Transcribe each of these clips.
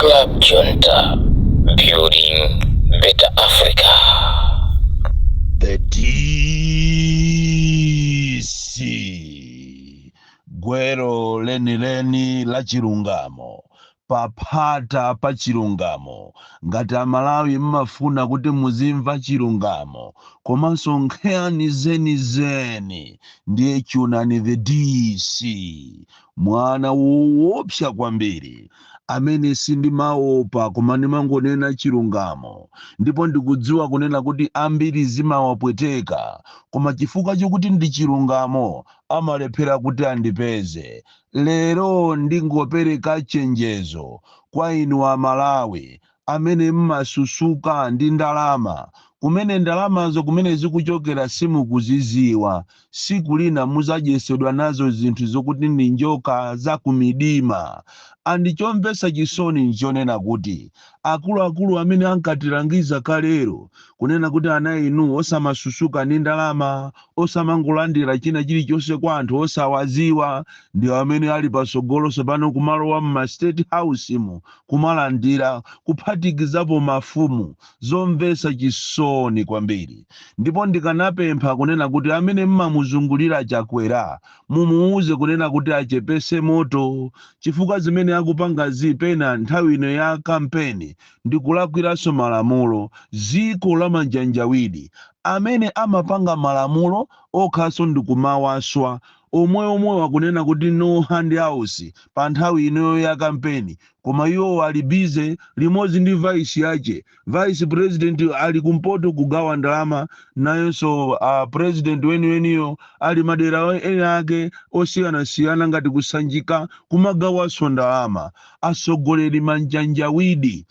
Club Junta, building better Africa. The DC, gwero lenileni la chilungamo, paphata pa chilungamo. Ngati Amalawi mmafuna kuti muzimva chilungamo komanso nkhani zenizeni, ndiye chunani The DC, mwana woopsa kwambiri amene sindimaopa koma ndimangonena chilungamo. Ndipo ndikudziwa kunena kuti ambiri zimawapweteka, koma chifukwa chokuti ndi chilungamo amalephera kuti andipeze. Lero ndingopereka chenjezo kwa inu Amalawi amene mmasusuka ndi ndalama, kumene ndalamazo kumene zikuchokera simukuziziwa. Siku lina muzadyesedwa nazo zinthu zokuti ndi njoka za kumidima. Andichomvetsa chisoni nchonena kuti akuluakulu amene ankatilangiza kalero kunena kuti ana inu osamasusuka ndi ndalama, osamangolandira china chilichonse kwa anthu osawaziwa, ndi amene ali pasogolo pano kumalowa mma State House mu kumalandira, kuphatikizapo mafumu. Zomvetsa chisoni kwambiri. Ndipo ndikanapempha kunena kuti amene mmamuzungulira Chakwera, mumuuze kunena kuti achepese moto, chifukwa zimene akupanga zipena nthawi ino ya kampeni ndikulakwiranso malamulo. Ziko la manjanjawidi amene amapanga malamulo okhaso ndikumawaswa omwe omwe wakunena kuti no handouts pa nthawi inoyo ya kampeni, koma iwo ali busy limodzi ndi vice yache. Vice president ali kumpoto kugawa ndalama, nayonso president weniweniyo ali madera ena ake osiyanasiyana ngati kusanjika kumagawanso ndalama. Atsogoleri manjanjawidi,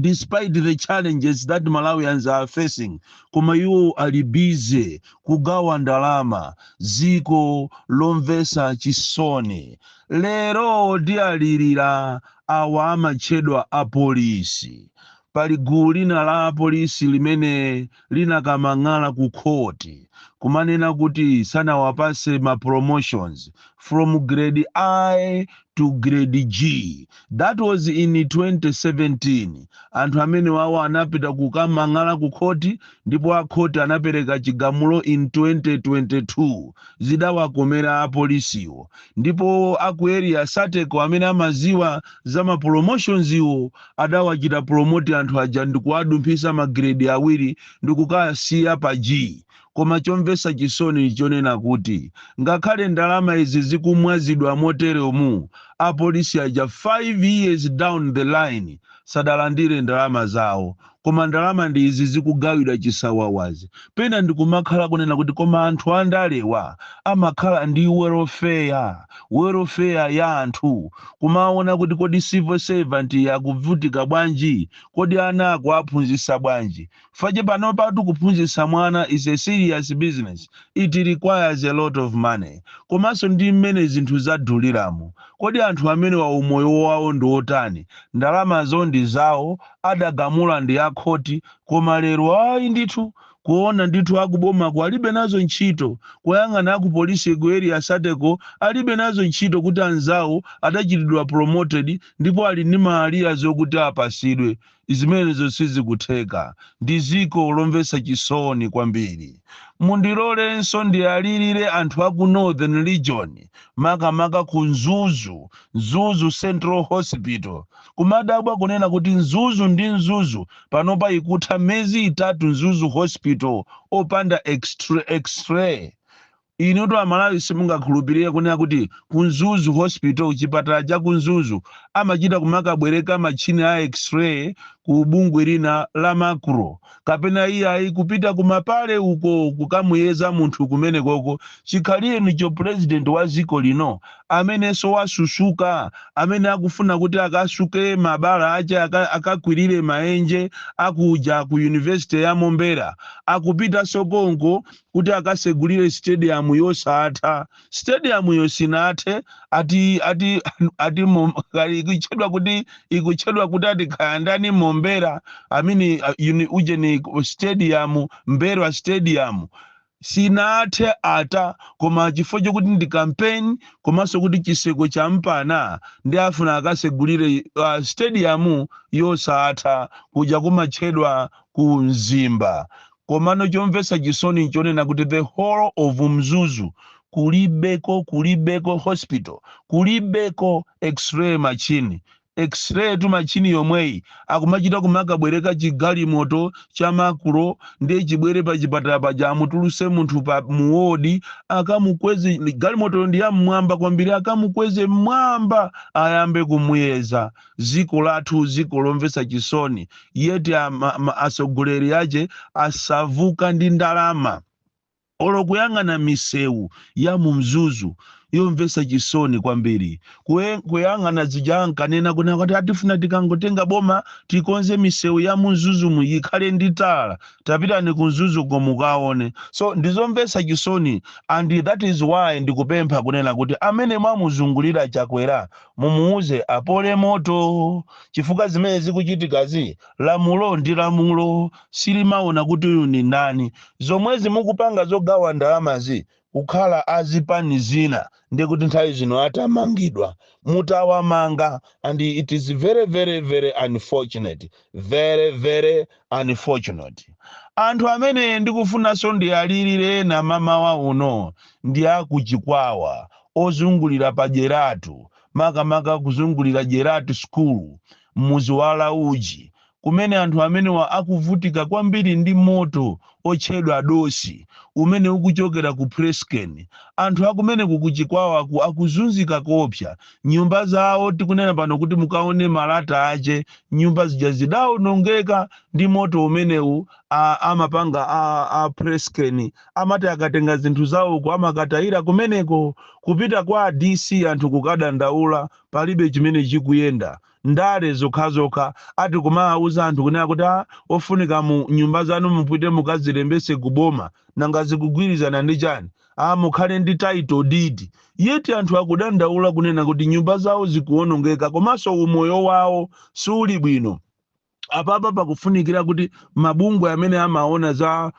despite the challenges that Malawians are facing, koma iwo ali busy kugawa ndalama. Ziko lomvesa chisoni. Lero ndiyalirira awa amatchedwa apolisi. Pali gulu lina la apolisi limene linakamang'ala ku khoti kumanena kuti sanawapase ma promotions from grade I to grade G. That was in 2017. Anthu amene wawo anapita kukamang'ala ku khoti, ndipo akhoti anapereka chigamulo in 2022. Zidawakomera apolisiwo, ndipo aku Area 30 amene amaziwa za ma promotions iwo adawachita promote anthu aja ndikuwadumphisa ma grade awiri ndikukasiya pa G. Koma chomvetsa chisoni chonena kuti ngakhale ndalama izi zikumwazidwa moteremu, apolisi aja 5 years down the line sadalandire ndalama zawo, koma ndalama ndi izi zikugawidwa chisawawazi. Pena ndikumakhala kunena kuti koma anthu andalewa amakhala ndi welfare ya anthu, kumaona kuti kodi civil servant akuvutika bwanji, kodi ana akuaphunzitsa bwanji? Fache pano patu kuphunzitsa mwana is a serious business, it requires a lot of money. Komanso ndi mmene zinthu zaduliramo, kodi anthu amene wa umoyo wawo ndi otani? Ndalamazo ndi zawo, adagamula ndi akhoti, koma lero ayi ndithu, kuona ndithu akubomako alibe nazo ntchito, kuyang'ana akupolisi ku Area 30 ko alibe nazo ntchito kuti anzawo adachitidwa promoted ndipo ali ndi ma arrears zokuti apasidwe. Zimenezo sizikutheka. Ndi ziko lomvetsa chisoni kwambiri. Mundilolenso ndiyalirire anthu aku Northern Region, makamaka ku Mzuzu, Mzuzu Central Hospital. Kumadabwa kunena kuti Mzuzu ndi Mzuzu panopa ikutha miyezi 3 Mzuzu Hospital opanda X-ray. Inutu Amalawi simungakhulupirire kunena kuti ku Mzuzu Hospital, chipatala cha ku Mzuzu, amachita kumakabwereka machine a X-ray ku bungwe lina la Macro, kapena iyayi kupita kumapale uko kukamuyeza munthu kumene koko. Chikhalire nicho president wa ziko lino amenenso wasusuka, amene akufuna kuti akasuke mabala ache, akakwirire maenje akuja ku University ya Mombera, akupita sokonko kuti akasegulire stadium yosatha. Stadium yo sinathe. Ati ikuchedwa kuti ati khayandani Mombera, I mean, ujeni stadium, Mberwa Stadium. Sinathe ata, koma chifukwa chokuti ndi campaign komanso kuti chiseko champana ndi afuna akasegulire stadium yosatha kuja kumatchedwa ku Mzimba. Komano chomvetsa chisoni nchonena kuti the whole of Mzuzu kulibeko, kulibeko hospital, kulibeko X-ray machine. X-ray tu machine yomweyi akumachita kumakabwereka chigalimoto cha makulo, ndiye chibwere pa chipatala paja, amutuluse munthu pa muwodi, akamukweze galimoto ndi yam'mwamba kwambiri, akamukweze mmwamba ayambe kumuyeza. Ziko lathu, ziko lomvetsa chisoni, yeti atsogoleri ache asavuka ndi ndalama. Olo kuyang'ana misewu ya mu Mzuzu yomvetsa chisoni kwambiri. Kuyang'ana zija ankanena kuna kuti atifuna tikangotenga boma tikonze misewu ya mu Mzuzumu ikhale ndi tala. Tapitani ku Mzuzuko mukaone. So ndizomvetsa chisoni, and that is why ndikupempha kunena kuti amene mwamuzungulira Chakwera mumuuze apole moto, chifukwa zimene zikuchitikazi, lamulo ndi lamulo, silimaona kuti uyu ndi ndani. Zomwezi mukupanga zogawa ndalamazi, kukhala azipani zina ndi kuti nthawi zino atamangidwa, mutawamanga. And it is very, very, very unfortunate, very, very unfortunate. Anthu amene ndikufunanso ndiyalirire na mamawa uno ndi akuChikwawa ozungulira pa Jeratu, makamaka kuzungulira Jeratu School, muzi wa Lauji, kumene anthu amenewa akuvutika kwambiri ndi moto otchedwa dosi umene ukuchokera ku Presscane. Anthu akumeneku kuChikwawaku akuzunzika kopsa. Nyumba zawo, tikunena pano kuti mukaone malata ache, nyumba zija zidawonongeka ndi moto umenewu. Amapanga a Presscane amati akatenga zinthu zawoko amakatayira kumeneko. Kupita kwa DC anthu kukadandaula, palibe chimene chikuyenda, ndale zokhazokha. Ati kumawuza anthu kunena kuti, "Ah, ofunika mu nyumba zanu mupite mukazilembese kuboma." Nanga zikugwirizana ndi chani? Ah, mukhale ndi title deed. Yeti anthu akudandaula kunena kuti nyumba zawo zikuwonongeka komanso umoyo wawo suli bwino. Apapa pakufunikira kuti mabungwe amene amaona za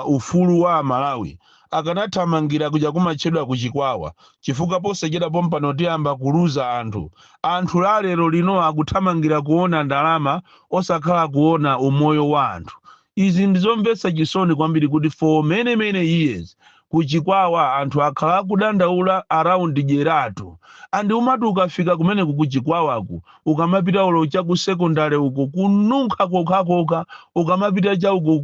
ufulu wa Amalawi akanathamangira kuja kumatchedwa kuChikwawa, chifukwa posachedwa pompano tiyamba kuluza anthu. Anthu lalero lino akuthamangira kuona ndalama, osakhala kuona umoyo wa anthu. Izi ndizomvetsa chisoni kwambiri kuti for many, many years kuChikwawa anthu akhala akudandaula around Jeratu. And umati ukafika kumeneku kuChikwawaku, ukamapita ulo cha ku sekondari uko, kununkha kokhakoka. Ukamapita cha uko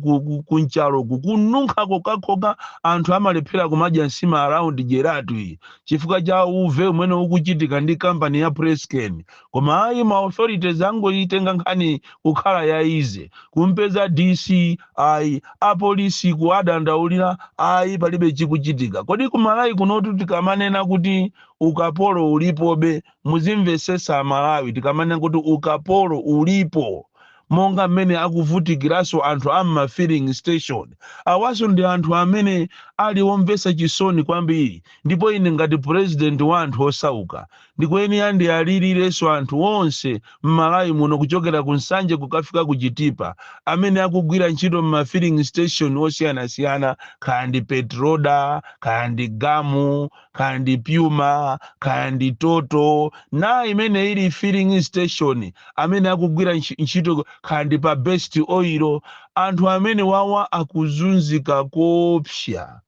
kunchaloku, kununkha kokhakoka. Anthu amalephera kumadya nsima around Jeratu iyi chifukwa cha uve umene ukuchitika ndi kampani ya Presscane. Koma ayi, ma authorities angoyitenga nkhani kukhala ya easy. Kumpeza DC, ayi. Apolisi kuadandaulira, ayi, palibe chikuchitika. Kodi kuMalawi kunotu tikamanena kuti ukapolo ulipobe, muzimvesesa Amalawi, tikamanena kuti ukapolo ulipo monga mmene akuvutikiranso anthu amma filling station, awaso ndi anthu amene ali omvetsa chisoni kwambiri. Ndipo ine ngati president wa anthu osauka ndikuyenera ndiyalirirenso anthu onse m'Malawi muno, kuchokera ku Nsanje kukafika ku Chitipa, amene akugwira ntchito m'ma filling station osiyanasiyana, kaya ndi Petroda, kaya ndi Gamu, kaya ndi Puma, kaya ndi Total, na imene ili filling station, amene akugwira ntchito kaya ndi pa Best Oil. Anthu amene wawa akuzunzika kopsa.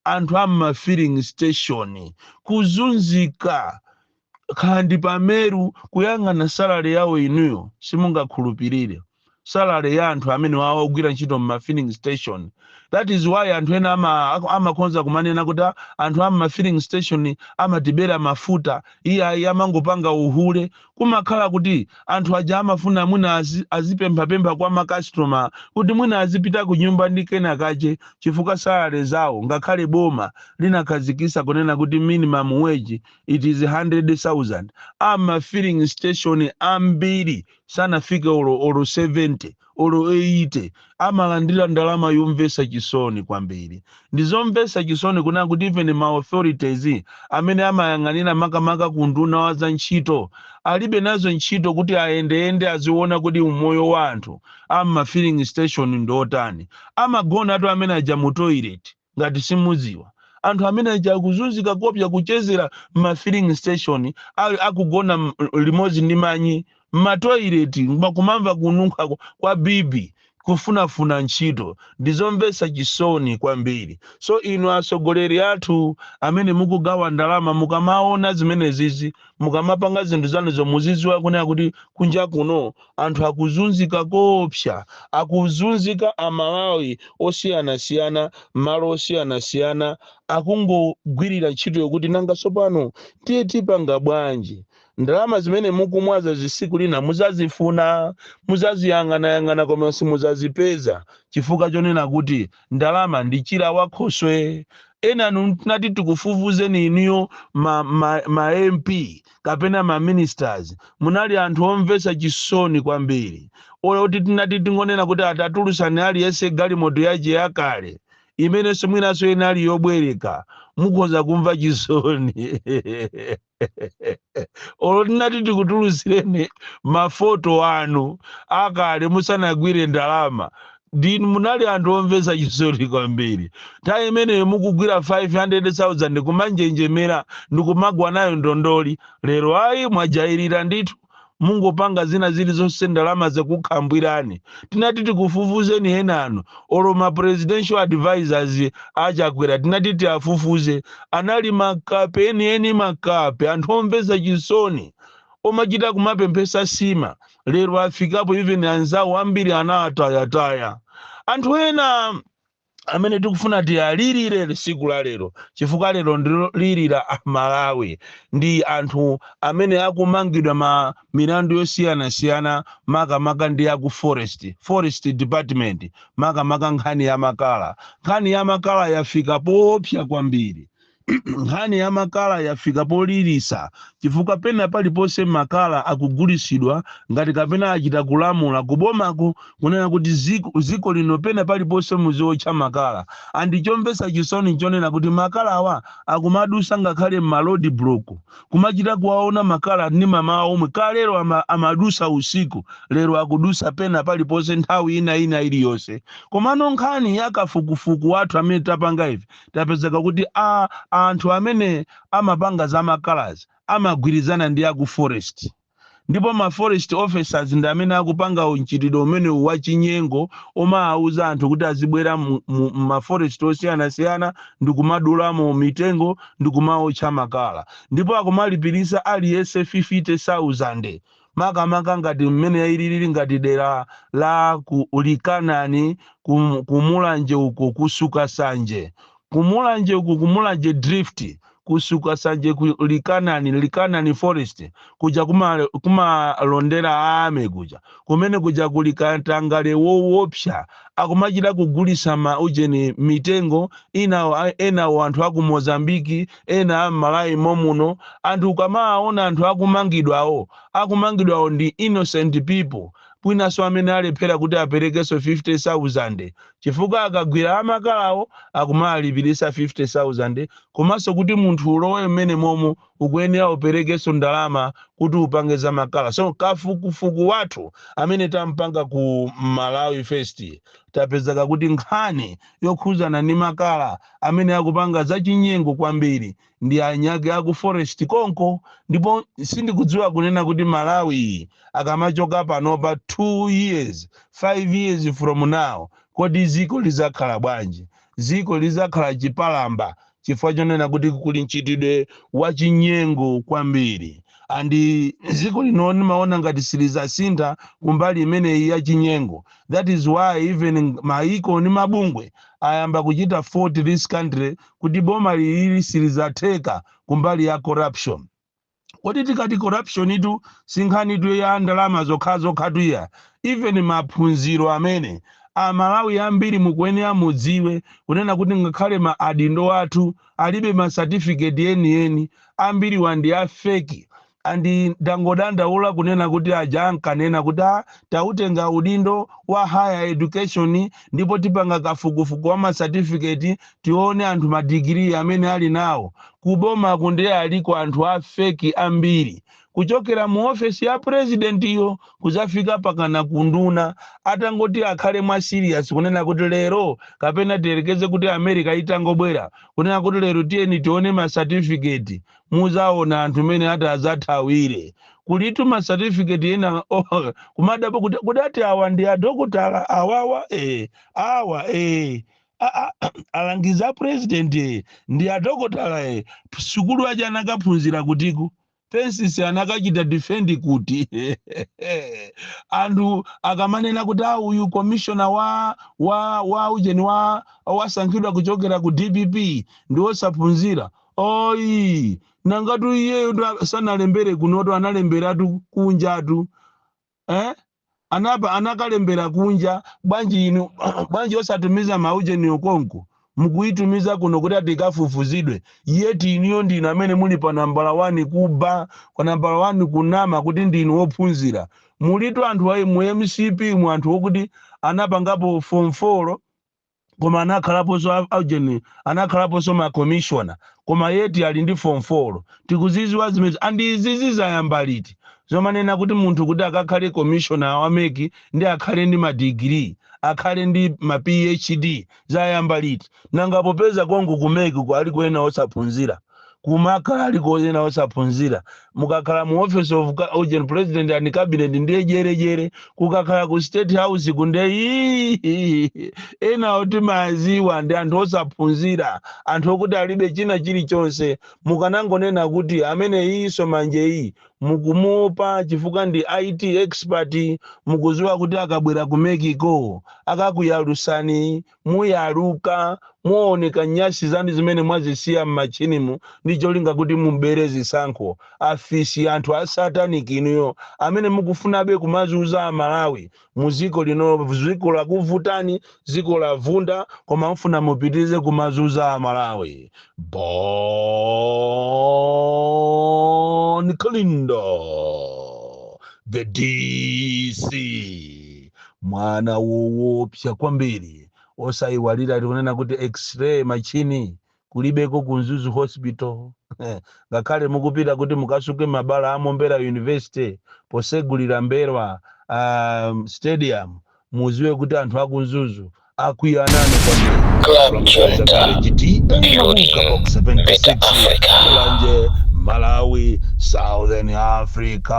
Anthu amma filling station kuzunzika, kandi pameru. Kuyang'ana salary yawo inuyo simungakhulupirire, salary ya anthu amene wawa ogwira ntchito mma filling station. That is why anthu ena amakonza kumanena kuti, "Ah, anthu amma filling station amatibera mafuta, iye amangopanga uhule." Kumakhala kuti anthu aja amafuna mwina azipemphapempha kwa makastoma kuti mwina azipita ku nyumba ndi kena kache, chifukwa salary zawo, ngakhale boma linakhazikisa kunena kuti minimum wage it is 100,000, ama filling station ambiri sanafike olo 70 olo 80. Amalandira ndalama yomvetsa chisoni kwambiri. Ndizomvetsa chisoni kunena kuti even ma authorities amene amayang'anira, makamaka ku nduna wa za ntchito, alibe nazo ntchito kuti ayendeyende aziona kuti umoyo wa anthu ama filling station ndiotani. Amagona atu amene aja mu toilet. Ngati simudziwa, anthu amene aja akuzunzika kopya, kuchezera ma filling station, akugona limodzi ndi manyi mmatoilet, kumamva kununkha kwa bibi, kufunafuna ntchito. Ndizomvetsa chisoni kwambiri. So inu atsogoleri athu amene mukugawa ndalama, mukamaona zimenezizi, mukamapanga zinthu zanuzo, muzidziwa kunena kuti kunja kuno anthu akuzunzika kopsa, akuzunzika. Amalawi osiyanasiyana, malo osiyanasiyana, akungogwirira ntchito yokuti nanga tsopano tiye tipanga bwanji? Ndalama zimene mukumwaza zisiku lina muzazifuna, muzaziyang'anayang'ana, koma simuzazipeza, chifukwa chonena kuti ndalama ndi chira wakhoswe. Enanu tinati tikufufuzeni inuyo ma MP kapena ma ministers, munali anthu omvetsa chisoni kwambiri. Olo kuti tinati tingonena kuti atatulusani aliyense galimoto yace yakale imenenso mwinanso inali yobwereka, mukhoza kumva chisoni. Olo tinati tikutulusireni mafoto anu akale musanagwire ndalama, ndinu munali anthu omvetsa chisoni kwambiri. Nthawi imeneyo mukugwira 500,000 kumanjenjemera ndikumagwa nayo ndondoli. Lero ayi, mwajayirira ndithu, mungopanga zina zilizonse, ndalama zikukhambwirani. Tinati tikufufuzeni enanu, olo ma presidential advisors achakwera tinati tiafufuze, anali makape enieni, makape, anthu omvetsa chisoni, omachita kumapemphesa sima. Lero afikapo, even anzawo ambiri anatayataya. Anthu ena amene tikufuna tiyalirire tsiku la lero, chifukwa lero ndilirira Amalawi, ndi anthu amene akumangidwa ma milandu yosiyanasiyana, makamaka ndi aku forest department, makamaka nkhani ya makala. Nkhani ya makala yafika poopsa kwambiri. Nkhani ya makala yafika polirisa, chifukwa pena paliponse makala akugulisidwa, ngati kapena achita kulamula kubomako kunena kuti ziko lino pena paliponse muziotcha makala. And chomvetsa chisoni chonena kuti makala awa akumadusa ngakhale m'ma road block, kumachita kuwaona makala ndi mamawa omwe. Kalero amadusa usiku, lero akudusa pena paliponse nthawi ina ina iliyonse. Komano nkhani ya kafukufuku wathu amene tapanga ife, tapezeka kuti anthu amene amapanga za makalazi amagwirizana ndi aku forest, ndipo ma forest officers ndi amene akupanga mchitidwe umenewu wachinyengo, omawauza anthu kuti azibwera mu ma forest osiyanasiyana ndi kumadulamo mitengo ndi kumaotcha makala, ndipo akumalipirisa aliyense 50,000, makamaka ngati mmene ilili ngati dera la ku Ulikanani, kumulanje uko, kusuka sanje, kumulanje uku, kumulanje drift, kusuka sanje, ku Likanani, Likanani forest kuja, kumalondera ame kuja, kumene kuja kuli katangale woopsa. Akumachita kugulisa ma ujeni mitengo ina, enawo anthu aku Mozambiki, ena am'Malawi momuno. Anthu ukamaona anthu akumangidwawo, akumangidwawo ndi innocent people, kwinanso amene alephera kuti aperekenso 50,000, chifukwa akagwira amakalawo akumalipirisa 50,000, komanso kuti munthu ulowe mmene momo ukuyenera uperekenso ndalama kuti upange za makala. So kafukufuku wathu amene tampanga ku Malawi First, tapezeka kuti nkhani yokhuzana ndi makala, amene akupanga zachinyengo kwambiri ndi anyake aku forest konko. Ndipo sindikudziwa kunena kuti Malawi akamachoka panopa, 2 years, 5 years from now, kodi ziko lizakhala bwanji? Ziko lizakhala chipalamba, chifukwa chonena kuti kuli mchitidwe wachinyengo kwambiri. And ziko lino ndimaona ngati silizasintha kumbali imeneyi yachinyengo. That is why even maiko ndi mabungwe ayamba kuchita fault this country, kuti boma lilili silizatheka kumbali ya corruption. Kodi tikati corruption itu si nkhani ya ndalama zokhazokha iya, even maphunziro amene Amalawi ambiri mukuyenera mudziwe kunena kuti ngakhale ma adindo athu alibe ma certificate enieni, ambiri wandi a fake. And ndangodandaula kunena kuti aja ankanena kuti tautenga udindo wa higher education ndipo tipanga kafukufuku wa ma certificate, tione anthu madigiri amene ali nawo kuboma, kunde aliko anthu a fake ambiri. Kodi mukuona ngati anthu amene aja Kuchokera mu ofesi ya presidentiyo kuzafika pakana kunduna, atangoti akhale mwa serious kunena kuti lero, kapena tiyerekeze kuti America itangobwera kunena kuti lero tiyeni tione ma certificate, muzaona anthu mene ati azathawire. Kulitu ma certificate ena, oh, kumadapo kuti ati awa ndi adokotala awawa, awa alangiza president ndi adokotala, sukulu aja anakaphunzira kutiku? Thesis anakachita defend kuti? Anthu akamanena kuti a uyu commissioner wa ujeni wa wasankhidwa kuchokera ku DPP ndi wosaphunzira, oyi, nangatu iyeyo sanalembere kunoto, analemberatu kunjatu, eh? Anapa anakalembera kunja. Bwanji inu, bwanji osatumiza maujeni okonko, mukuitumiza kuno kuti atikafufuzidwe? Yeti iniyo ndinu amene muli pa nambala 1 kuba, pa nambala 1 kunama kuti ndinu wophunzira. Mulitu anthu ayi mu MCP mu, anthu wokuti anapangapo form 4, koma anakhalaponso aujeni, anakhalaponso ma commissioner, koma yeti ali ndi form 4. Tikuziziwa zimene andi izizi zayamba liti, zomanena kuti munthu kuti akakhale commissioner wa MEC ndi akhale ndi madigiri, akhale ndi ma PhD? Zayamba liti? Nanga popeza kongo ku MEC ku aliko ena osaphunzira, kumakhala aliko ena osaphunzira. Mukakhala mu office of urgent president and cabinet ndiye jerejere, kukakhala ku State House kunde ena oti maziwa ndi anthu osaphunzira, anthu okuti alibe china chilichonse. Mukanangonena kuti amene iyiso manje iyi mukumuopa chifukwa ndi IT expert, mukuziwa kuti akabwera ku MEC ko akakuyalusani, muyaluka, muoneka nyasi zanu zimene mwazisiya m'machinimu ndi cholinga kuti mubere zisankho. Afisi, anthu a satanic inuyo amene mukufunabe kumazuza Amalawi muziko lino. Ziko lakuvutani, ziko lavunda, koma mufuna mupitirize kumazuza Amalawi. Bon Kalindo, the DC, mwana woopsa kwambiri. Osayiwalira tikunena kuti x-ray machine kulibeko ku Mzuzu Hospital. Ngakhale mukupita kuti mukasuke mabala a Mombera University posegulira Mberwa Stadium, muziwe kuti anthu aku Mzuzu akwiyanane kwambiri. Club Junta, building better Africa. Mulanje, Malawi, Southern Africa.